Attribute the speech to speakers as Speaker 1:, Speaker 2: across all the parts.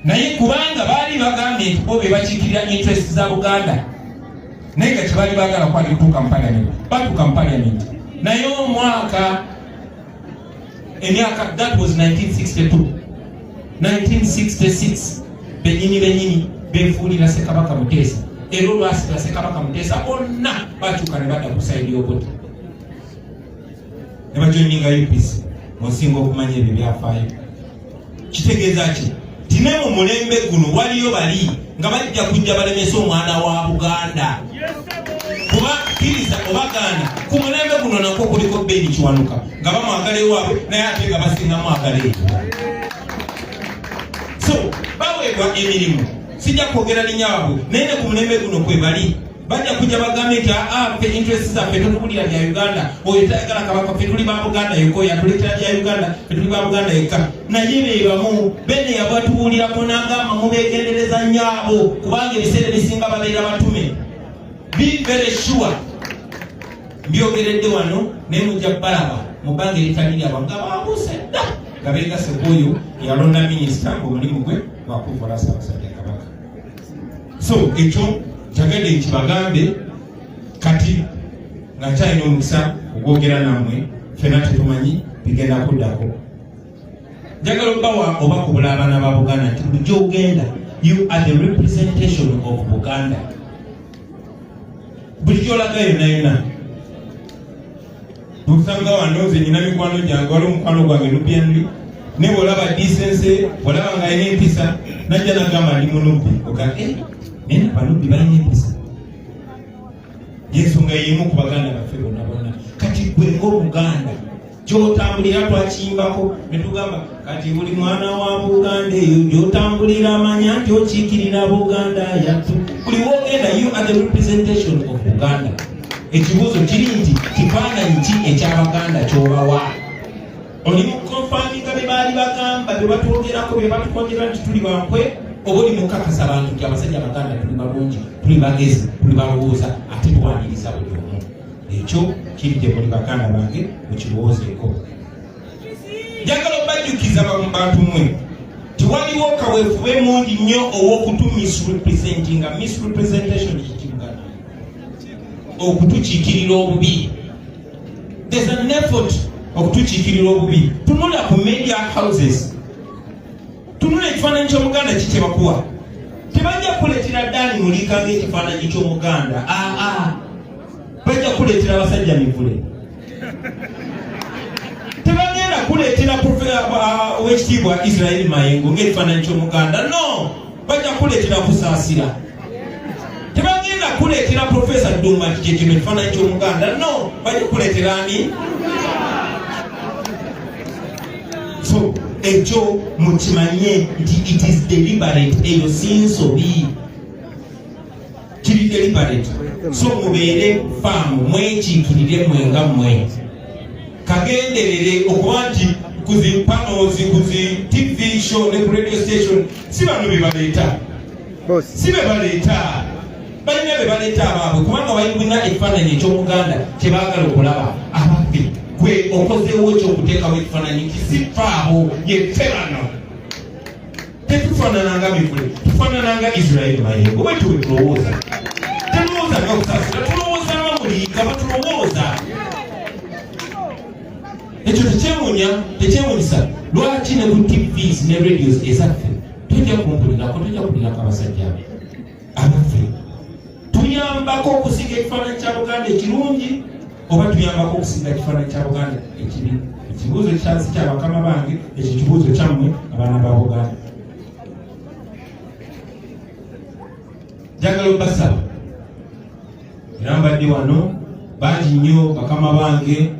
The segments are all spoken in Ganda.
Speaker 1: Naye kubanga baali bagambye nti bo be bakiikirira interest za Buganda, naye nga kyebaali baagala kwali kutuuka mu parliament, batuuka mu parliament. Naye omwaka emyaka, that was 1962, 1966, benyini benyini befuulira Ssekabaka Muteesa. Era olwasibwa Ssekabaka Muteesa, bonna bakyuka ne badda ku side y'Obote ne bajoininga UPC. Musinga okumanya ebyo byafaayo. Kitegeeza ki? Tine mu mulembe guno waliyo bali nga bajja kujja balemesa omwana wa Buganda. Kuba kkiriza obagaana, ku mulembe guno nakwo kuliko Beni Kiwanuka nga bamwagala ewaabwe, naye ate nga basinga mwagala eyo. So baweebwa emirimu, sijja kwogera linnya waabwe, naye ne ku mulembe guno kwe bali, bajja kujja bagambe nti aa, ffe interest zaffe, totubulira bya Uganda, oyo tayagala Kabaka, ffe tuli ba Buganda yokka, oyo atuleetera bya Uganda, ffe tuli ba Buganda yekka. Naye bebamu bene yabatubuulirako n'agamba, mubeegendereza nnyo abo, kubanga ebiseera ebisinga babeera batume. Be very sure, mbyogeredde wano, naye mujja balaba mu bbanga eritali lyabwe nga babuuse dda nga beegase ku oyo yalonda minisita ng'omulimu gwe gwakuvola Ssaabasajja Kabaka. So ekyo njagadde nkibagambe kati nga nkyalina omukisa ogwogera nammwe. Ffena tetumanyi bigenda kuddako. Njagala obbawa oba kubula abaana ba Buganda nti buli gyogenda, you are the representation of Buganda. Buli gyolaga yonna yonna, osanga wano nze nyina mikwano gyange, waliwo omukwano gwange Nubian, naye bwolaba decency, bwolaba nga alina empisa, najja nagamba, "Ndi Munubbi." Oga, "Eh, naye Abanubbi balina empisa." Yensonga yemu ku baganda baffe bonna bonna. Kati gwe ngaomuganda gyotambulira, twakiyimbako netugamba, kati buli mwana wa Buganda eyo gyotambulira, manya nti okiikirira Buganda yattu. Buli wogenda, you are the representation of Buganda. Ekibuuzo kiri nti kifaananyi ki ekyabaganda kyobawa? Oli muconfirminga bye baali bagamba, bye batwogerako, bye batukongera nti tuli bankwe, oba oli mukakasa abantu nti abasajja abaganda tuli balungi, tuli bagezi, tuli balowooza, ate twaniriza buli omu? Ekyo kiri gye muli, baganda bange, mukirowoozeeko. Njagala obajjukiza, bantu mmwe, tiwaliwo kaweefube mungi nnyo ow'okutu misrepresentinga. Misrepresentation kikimuganda okutukiikirira obubi. There's an effort okutukiikirira obubi. Tunula ku media houses, tunula ekifaananyi ky'omuganda kikyebakuwa. Tebajja kuleetera Ddaani Muliika ng'ekifaananyi ky'omuganda. Aa, bajja kuleetera abasajja mivule. Tebagenda kuleetera Owekitiibwa Israel Mayengo ng'ekifaananyi ky'omuganda. No, bajja kuleetera Kusaasira. Tebagenda kuleetera Profesa Ddumba nti kyekino ekifaananyi ky'omuganda. No, bajja kuleetera ani? So ekyo mukimanye nti it is deliberate. Eyo si nsobi, kiri deliberate. So mubeere firm, mwekiikirire mwe nga mmwe. Kagenderere okuba nti ku zi panels, ku zi TV show ne ku radio station, si bano be baleeta, si be baleeta, balina be baleeta abaabwe, kubanga balina ekifaananyi eky'omuganda kye baagala okulaba. Abaffe, gwe okozeewo ekyokuteekawo ekifaananyi nti si faabo, yeffe bano, tetufaanana nga mivule, tufaanana nga Israel Mayengo. Bwe tuwe tulowooza, tetulowooza nga Kusaasira, tulowooza nga Muliika batulowooza. Ekyo tekyewunya, tekyewunyisa lwaki ne ku TVs ne radios ezaffe tojja kumpulirako, tojja kuwulirako abasajja abo. Abaffe, tuyambako okusiga ekifaananyi kya Buganda ekirungi, oba tuyambako okusiga ekifaananyi kya Buganda ekibi? Ekibuuzo kyansi kya bakama bange, ekyo kibuuzo kyammwe, abaana ba Buganda. Njagala obasaba, era mbadde wano bangi nnyo bakama bange.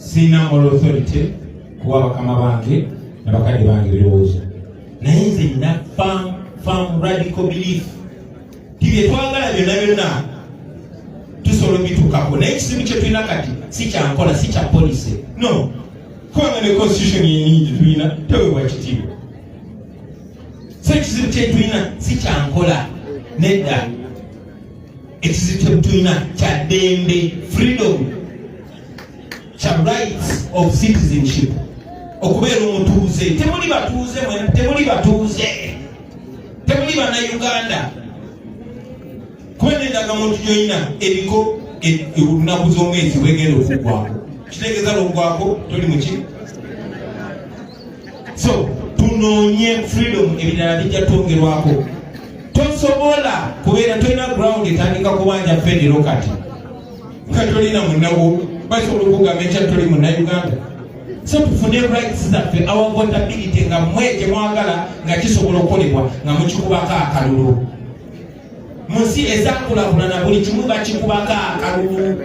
Speaker 1: Sirina moral authority kuwa bakama bange na bakadde bange ebirowoozo, naye nze nina firm, firm radical belief ti bye twagala byonna byonna tusobola obituukako. Naye ekizibu kye tulina kati si kyankola, si kya policy, no, kubanga ne constitution yenyini gye tulina teweebwa kitiibwa. So ekizibu kye tulina si kyankola, nedda. Ekizibu kye tulina kya ddembe, freedom, kya rights of citizenship. Okubeera omutuuze. Temuli batuuze mwe, temuli batuuze, temuli Bannayuganda, kuba n'endagamuntu gyolina eriko olunaku z'omwezi bwegenda okuggwako. Kitegeeza lwoggwako toli muki. So tunoonye freedom, ebirala bijja twongerwako. Tosobola kubeera tolina ground etandika kubanja federo kati nga tolina munawo. Basobola okugamba enkya toli Munnayuganda. So tufune rights zaffe, our votability, nga mmwe kyemwagala nga kisobola okukolebwa nga mukikubako akalulu. Mu nsi ezakulakulana buli kimu bakikubako akalulu.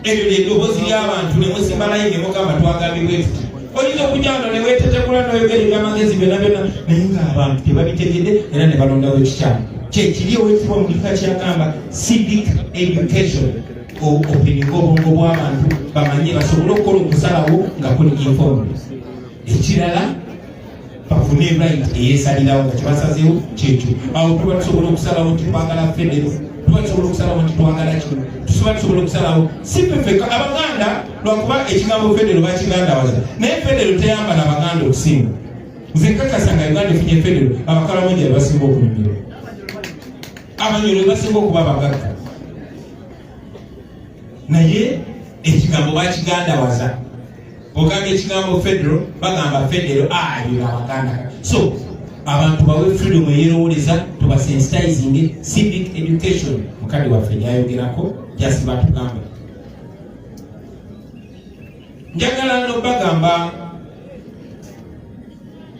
Speaker 1: Eryo lyeddoboozi ly'abantu, ne musimba layini ne mugamba twagambibwe tuti. Oyinza okujja wano ne weetetegula n'oyogera ebyamagezi byonna byonna, naye ng'abantu tebabitegedde era ne balondawo ekikyamu. Kyekiri owekitiibwa Mugika kyagamba, civic education, openinga obwongo bw'abantu bamanye basobole okukola okusalawo nga kuli informed. Ekirala, bafune right eyesalirawo nga kyebasazeewo kyekyo. Awo tuba tusobola okusalawo nti twagala federo, tuba tusobola okusalawo nti twagala kino, tusobola okusalawo. Si ffeffeka Abaganda, lwakuba ekigambo federo bakigandawaza, naye federo teyamba nabaganda okusinga. Nze nkakasa nga Uganda efunye federo, Abakalamoja bebasinga okunyumirwa, Abanyoro bebasinga okuba abagagga, naye ekigambo bakigandawaza. Ogamba ekigambo federal, bagamba federo ebyo Abaganda. So abantu bawe freedom eyerowoleza, tubasensitizing, civic education mukadde waffe gyayogerako jasi batugamba. Njagala no bagamba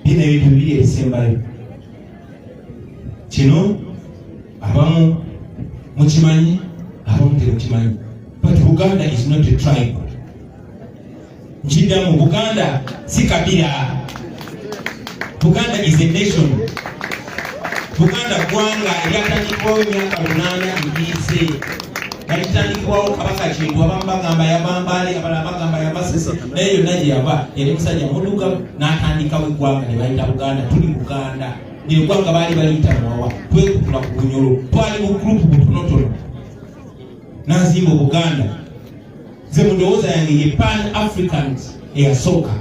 Speaker 1: bino ebintu bibiri ebisembayo. Kino abamu mukimanyi, abamu temukimanyi, but Buganda is not a tribe. Nkiddamu, Buganda si kabira. Buganda is a nation. Buganda ggwanga eryatandikibwawo emyaka 8 egiyise, nga litandikibwawo Kabaka Kintu. Abamu bagamba yava Mbaale, abalala bagamba yava Sese, naye yonna gye yava yali musajja mudugavu n'atandikawo eggwanga ne bayita Buganda. Tuli Buganda. Eggwanga baali baliyita Muwawa. Twekutula ku Bunyolo, twali mu gurupu butonotono, n'azimba Obuganda. Nze mu ndowooza yange ye Pan Africans eyasooka,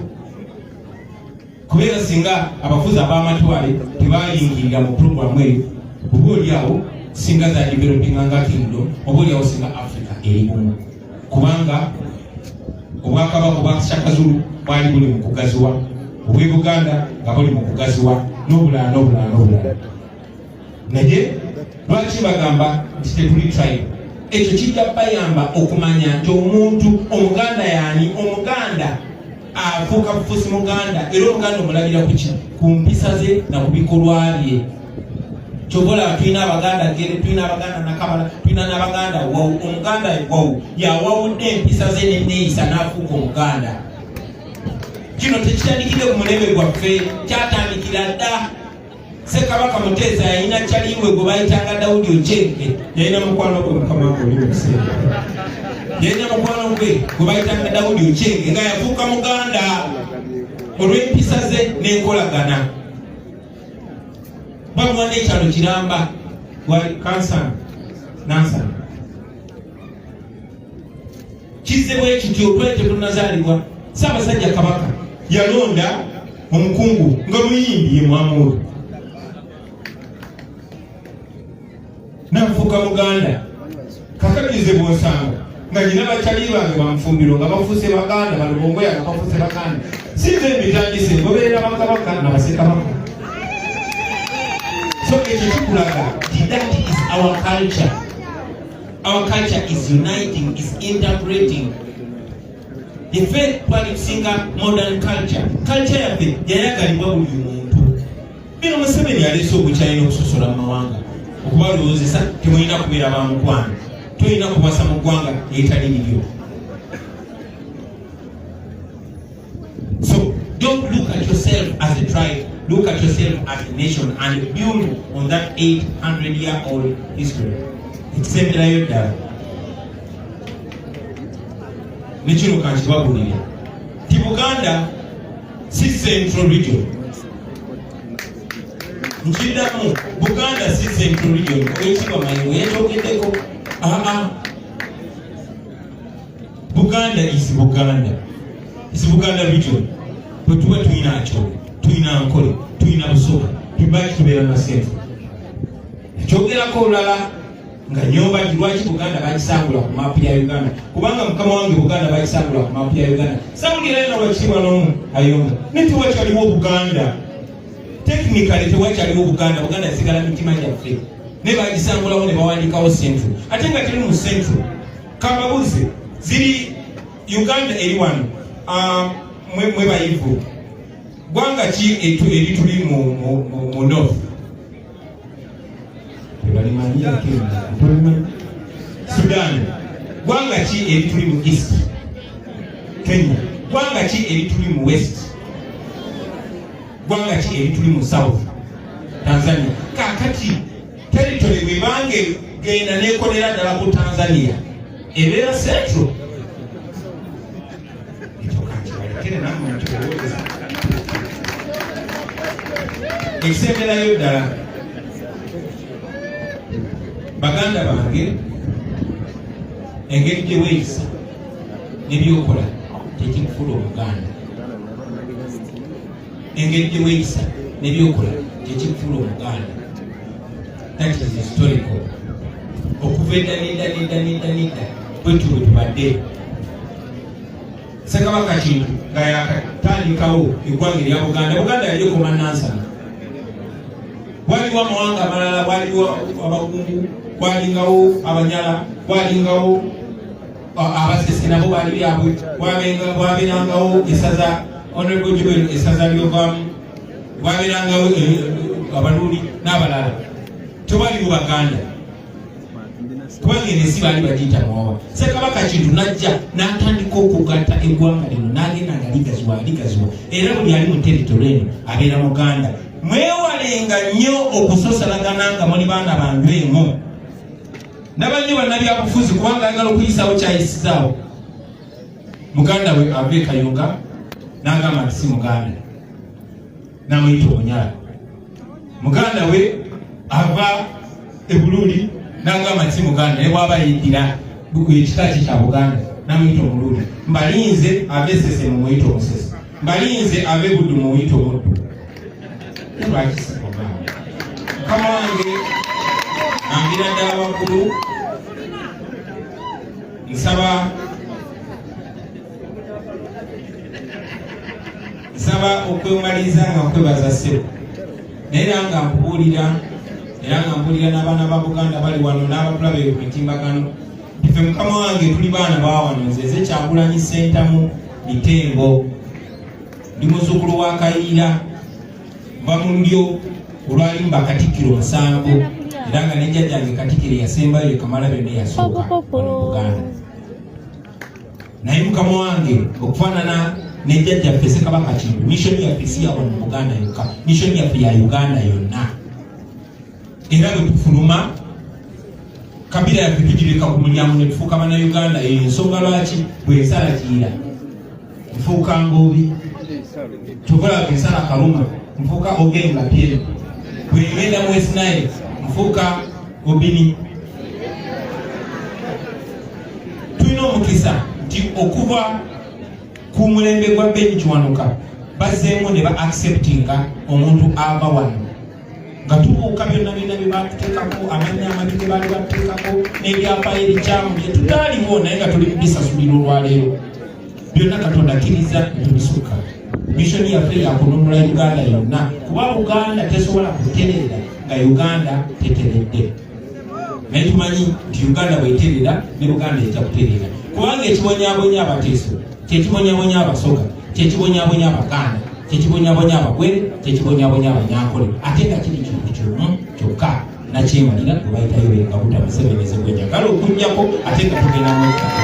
Speaker 1: kubeera singa abafuzi ab'amatwale tebayingirira mu puroguramu eyo, oba oliawo singa za developinga nga kingdom, oba oliawo singa Africa eri bumu, kubanga obwakabaka obwa Shaka Zulu bwali buli mu kugaziwa, obw'e Buganda nga buli mu kugaziwa, n'obulala n'obulala n'obulala. Naye lwaki bagamba nti tetuli tribe? Ekyo kijja bayamba okumanya nti omuntu Omuganda yaani. Omuganda afuuka bufuusi Muganda, era Omuganda omulabira kuki? Ku mpisa ze na ku bikolwa bye. Kyova olaba tulina Abaganda Gere, tulina Abaganda Nakabala, tulina n'Abaganda Wawu. Omuganda Wawu yawawudde empisa ze neneeyisa n'afuuka Omuganda. Kino tekitandikire ku mulembe gwaffe, kyatandikira dda. Ssekabaka Muteesa yalina kyaliwe gwe bayitanga Dawudi Okyenge. Yalina mukwano gwe, mukama wange oli mukiseera, yalina mukwano gwe gwe bayitanga Dawudi Okyenge, nga yafuuka Muganda olw'empisa ze n'enkolagana. Bamuwa n'ekyalo kiramba Kansana Nansana. Kizze bwe kityo, twali tetunazaalibwa. Ssaabasajja Kabaka yalonda omukungu nga muyimbi, ye Mwamuulu, nafuuka Muganda. Kakati bwonsanga nga nyina bakyali bange bamufumbiro nga bafuuse Baganda, balubongoya nga bafuuse Baganda, sinze mbitandise, ngoberera bakabaka nabasekabaka. So ekyo kikulaga nti that is our culture. Our culture is uniting, is integrating. Ife twali tusinga modern culture. Culture yaffe yayagalibwa buli muntu. Bino Museveni aleese obukyalina okusosola mu mawanga, okubalowoozesa temulina kubeera ba mukwano, tolina kubasa mu ggwanga eritali liryo. So don't look at yourself as a tribe, look at yourself as a nation and build on that 800 year old history. Ekisemberayo ddala nekino kankibabulire ti Buganda si Central Region. Nkiddamu, Buganda si Central Region. Owekitiibwa Mayengo yakyogeddeko. Aa, Buganda is Buganda, is Buganda Region. Bwe tuba tulina Acholi, tulina Ankole, tulina Busoga, lwaki tubeera na Central? Ekyogerako olulala nga nyomba nti lwaki Buganda bagisangula ku maapu ya Uganda, kubanga mukama wange Buganda bagisangula ku maapu ya Uganda. Sawulirayo nolwekitiibwa n'omu ayomba, naye tewakyaliwo Buganda. Technically tewakyaliwo Buganda. Buganda yasigala mitima gyaffe, naye bagisangulawo ne bawandiikawo Central, ate nga teri mu Central. Kambabuze, ziri Uganda eri wano, mwe bayivu, gwanga ki erituli mu north? Tebalimanyi. Sudan. Gwanga ki erituli mu east? Kenya. Gwanga ki erituli mu west? Gwanga ki erituli mu south? Tanzania. Kakati territory bwebanga genda nekolera ddala ku Tanzania, ebeera Central? Ekyo kankibalekere nammwe nkirowoozesa. Ekisemberayo ddala, baganda bange, engeri gye weeyisa nebyokola tekikufuula Omuganda. Engeri gye weeyisa nebyokola tekikufuula Omuganda. That is historical. Okuva edda nedda nedda nedda nedda bwetyo bwe tubadde. Ssekabaka Kintu nga yakatandikawo eggwanga erya Buganda, Buganda yali ekoma Nansana. Waliwo amawanga amalala, waliwo Abagungu, walingawo Abanyala, walingawo Abasese, nabo baali byabwe. Wabeerangawo esaza, Honorable Joel, esaza lyovamu, wabeerangawo Abaluuli n'abalala. Tewaliwo Baganda, kubanga eno ensi baali bagiyita Muwawa. Ssekabaka Kintu najja n'atandika okugatta eggwanga lino, n'agenda nga ligaziwa ligaziwa, era buli ali mu territory eno abeera Muganda. Mwewalenga nnyo okusosolagana nga muli baana banju emu. Ndaba nnyo bannabyabufuzi, kubanga ayagala okuyisaawo kyayisizaawo muganda we ava e Kayunga, n'agamba nti si Muganda, n'amuyita Omunyala. Muganda we ava Ebuluuli n'agamba nti si Muganda, naye bwaba yeddira ekika kye kya Buganda, n'amuyita Omuluuli. Mbalinze ava Esese mumuyita Omusese, mbalinze ava Ebuddu mumuyita Omuddu. Lwaki si Muganda? Mukama wange, nambira ddala waggulu, nsaba okwemaliriza nga nkwebaza, ssebo, naye era nga nkubuulira, era nga mbuulira n'abaana ba Buganda bali wano n'abatulaba eyo ku mitimbagano, nti ffe, mukama wange, tuli baana ba wano. Nze nze Kyagulanyi Ssentamu Mitembo, ndi muzzukulu wa Kayiira, nva mu lulyo olwalimu bakatikkiro 7, era nga ne jjajjange katikkiro yasembayo ye Kamala byonna eyasooka wano mu Buganda. Naye mukama wange, okufaanana ne jjajjaffe Ssekabaka Kintu, mission yaffe si ya wano mu Buganda yokka, mission yaffe ya Uganda yonna. Era bwe tufuluma, kabira yaffe tugireka ku mulyango ne tufuuka Bannayuganda. Eyo ensonga lwaki bwensala Kiira nfuuka Ngobi, kyokola bwensala Karuma nfuuka Ogenga Piero, bwengenda mu West Nile nfuuka Obini. Tulina omukisa nti okuva ku mulembe gwa Ben Kiwanuka bazzeemu ne ba acceptinga omuntu ava wano, nga tubuuka byonna byonna bye batuteekako, amannya amabi ge baali batuteekako n'ebyafaayo ebikyamu bye tutaaliwo, naye nga tuli bisasulira olwaleero. Byonna Katonda akkiriza netubisukka. Mission yaffe yakununula Uganda yonna, kuba Buganda tesobola kutereera nga Uganda teteredde. Naye tumanyi nti Uganda bweterera ne Buganda ejja kutereera, kubanga ekibonyabonya Abateeso kyekibonyabonya Abasoga, kyekibonyabonya Abaganda, kyekibonyabonya Abagwere, kyekibonyabonya Abanyankole, ate nga kiri kintu kimu kyokka, nakyemalira gwe bayitayo Kaguta Museveni ze gwenjagala okugjako, ate nga tugenda mwekako.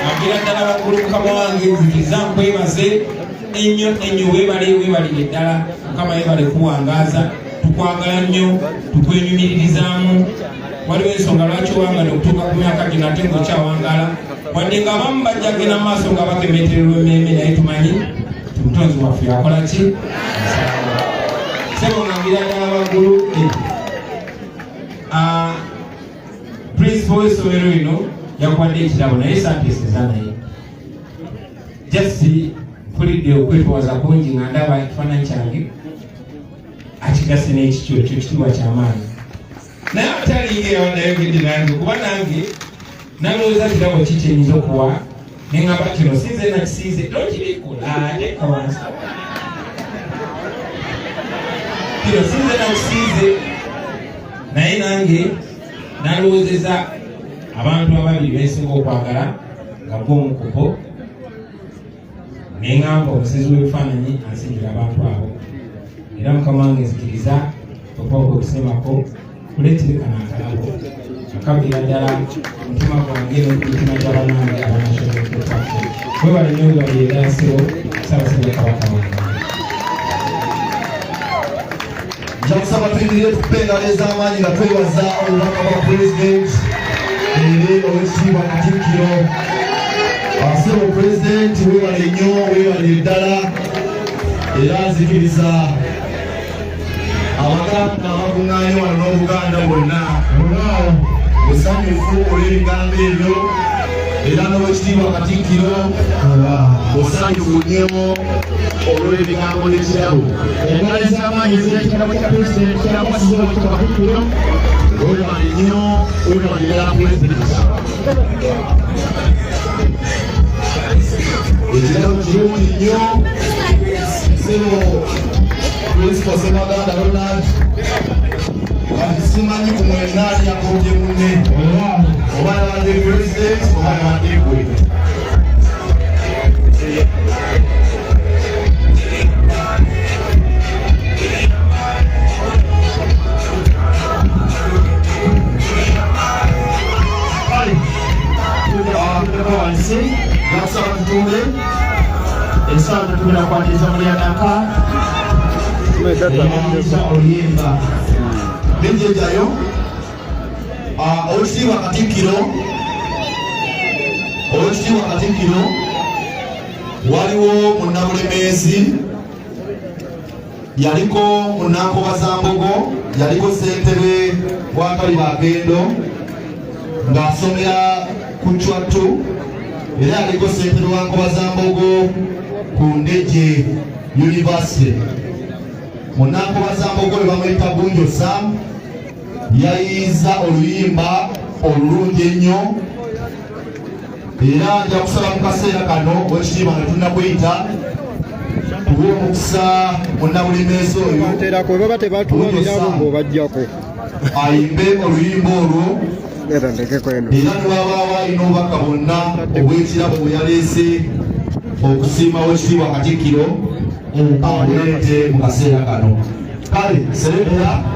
Speaker 1: Agira ddala waggulu, mukama wange, nzikiriza nkwebaze ennyo ennyo. Weebale, weebalire ddala. Mukama yeebale kuwangaaza. Tukwagala nnyo, tukwenyumiririzaamu. Waliwo ensonga lwaki owangala okutuuka ku myaka gino, ate ng'okyawangala, wadde ng'abamu bajja genda mu maaso nga bakemetererwa emmeeme, naye tumanyi ti Mutonzi waffe yakola ki. Sebo, ngangira ddala waggulu, principal w'essomero lino yakuwadde ekirabo, naye saateseza naye. Just mpulidde okwetwaza kungi nga ndaba ekifaananyi kyange akigase n'ekikyo, ekyo kitiibwa kyamaanyi. Naye atalinga eyabadde nange, kuba nange nalowooza kirabo ki kyenyinza okuwa, neŋamba kino sinze nakisiize, tokibikula teeka wansi, kino sinze nakisiize. Naye nange nalowoozeza abantu ababiri bensinga okwagala nga gwomukubo, neŋamba omusizi w'ebifaananyi ansingira abantu abo. Era mukama wange nzikiriza okuba kwekusemako kuleetere kano akalabo akabira ddala omutima gwange n'emitima gy'abanange aba National Unity Platform. Webale nnyo, webalire ddala ssebo Ssaabasajja Kabaka wange.
Speaker 2: Nja kusaba tuyimirire tukube engalo ez'amaanyi nga twebaza obubaka bwa pulezidenti eri Oweekitiibwa Katikkiro. Ssebo pulezidenti, weebale nnyo, weebalire ddala. Era nzikiriza Abaganda abakuŋŋaanye wano n'Obuganda bwonna musanyufu olw'ebigambo ebyo, era n'Owekitiibwa Katikkiro musanyufu nnyo olw'ebigambo n'ekirabo.
Speaker 3: Engalo ez'amaanyi ez'ekirabo kya pulezidenti kyakwasiza Oweekitiibwa Katikkiro.
Speaker 2: Webale nnyo, webale ddala pulezidenti. Ekirabo kirungi nnyo, ssebo Principal Ssemaganda Ronald. Kati simanyi ku mwenna ani yakombye munne, oba yabadde president oba yabadde gwe.
Speaker 3: Wansi nakusaba tutuule, essaawa tetugenda kwaniriza Mulyanaka eyayiriza oluyimba.
Speaker 2: Nejjejayo Oweekitiibwa Katikkiro, Oweekitiibwa Katikkiro, waliwo munnabulemeezi, yaliko Munnankoba-Zambogo, yaliko ssentebe wa Kaliba Agendo ng'asomera ku Chwattu, era yaliko ssentebe wa Nkoba-Zambogo ku Ndejje University. Munnankoba-Zambogo we bamuyita Gunjo Sam, yayiiza oluyimba olulungi ennyo. Era nja kusaba mu kaseera kano, Owekitiibwa, nga tunnakuyita, tuwe omukisa munnabulemeezi oyo
Speaker 4: Terako baba tebatuwa birabo ng'obajjako.
Speaker 2: ayimbe oluyimba olwo.
Speaker 4: Era ndekeko eno.
Speaker 2: Era niwabaawo alina obubaka bwonna obw'ekirabo bwe yaleese okusiima Owekitiibwa Katikkiro, abuleete mu kaseera kano. Kale serebera.